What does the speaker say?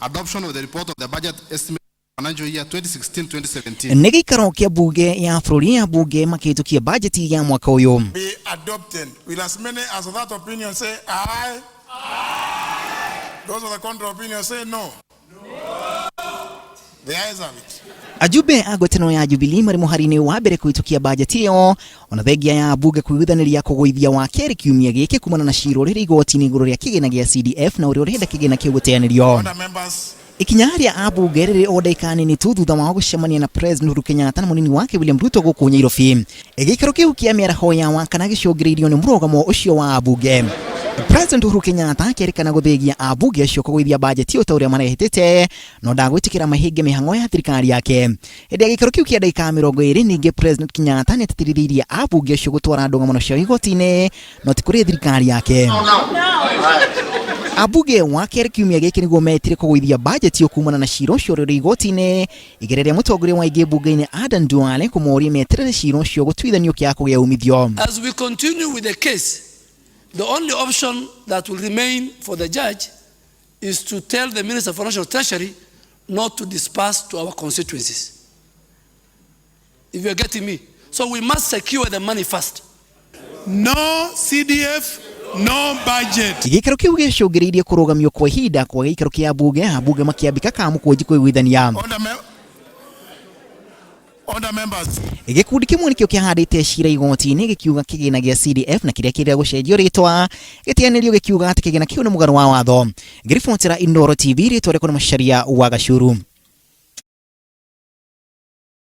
Adoption of the report of the budget estimate financial year 2016-2017. Nĩ gĩikaro kĩa mbunge ya bũrũri ya mbunge makĩhĩtũkia bajeti ya mwaka ũyũ. Be adopted. Will as many as of that opinion say aye? Aye. Those of the contrary opinion say no. The ayes have it. Ajumbe a ngwatanĩro ya Jubilee marĩ mũhari-inĩ wa mbere kũhĩtũkia bajeti ĩyo ona thengia ya mbunge kũiguithanĩria kũgũithia wa kerĩ kiumia gĩkĩ kumana na cira ũrĩa ũrĩ igoti-inĩ igũrũ rĩa kĩgĩna gĩa CDF na ũrĩa ũrenda kĩgĩna kĩu gũteanĩrio. Order, members. Ikinya rĩa ambunge rĩrĩ o ndagĩka nini tu thutha wao gũcemania na President Uhuru Kenyatta na mũnini wake William Ruto gũkũ Nyairobi. Gĩikaro kĩu kĩa mĩaraho ya Wakana gĩcũngĩrĩirio nĩ mũrũgamo ũcio wa ambunge. President Uhuru Kenyatta akĩrĩkana gũthĩgia ambunge acio kũgũithia bajeti o ta ũrĩa marehĩtĩte no ndagwĩtĩkĩra mahĩnge mĩhang'o ya thirikari yake. Hĩndĩ ya gĩikaro kĩu kĩa ndagĩka 20 ningĩ President Kenyatta nĩatĩtĩrithĩirie ambunge acio gũtwara ndũgamano ciao igoti-inĩ no ti kũrĩ thirikari yake. Ambunge wa kerĩ kiumia gĩkĩ nĩguo metire kũgũithia bajeti ĩyo kumana na cira ũcio ũrĩa ũrĩ igoti-inĩ igĩrĩ rĩa mũtongoria wa aingĩ mbunge-inĩ Adan Duale kũmoria meterere cira ũcio gũtuithanio kĩaga kũgĩa umithio. As we continue with the case, the only option that will remain for the judge is to tell the Minister for National Treasury not to disperse to our constituencies. If you are getting me. So we must secure the money first. No CDF, no budget. Gĩikaro kĩu gĩcũngĩrĩirie kũrũgamio kwa ihinda kwa gĩikaro kĩa mbunge, ambunge makĩambĩka kamũkũnji kũiguithania. Order, order, members. Gĩkundi kĩmwe nĩkĩo kĩahandĩte cira igoti-inĩ gĩkiuga kĩgĩna gĩa CDF na kĩrĩa kĩrĩa gũcenjio rĩtwa gĩteanĩrio gĩkiuga atĩ kĩgĩna kĩu nĩ mũgarũ wa watho. Ngĩribotera Inooro TV rĩtwa rĩakwa nĩ Macharia wa Gacuru.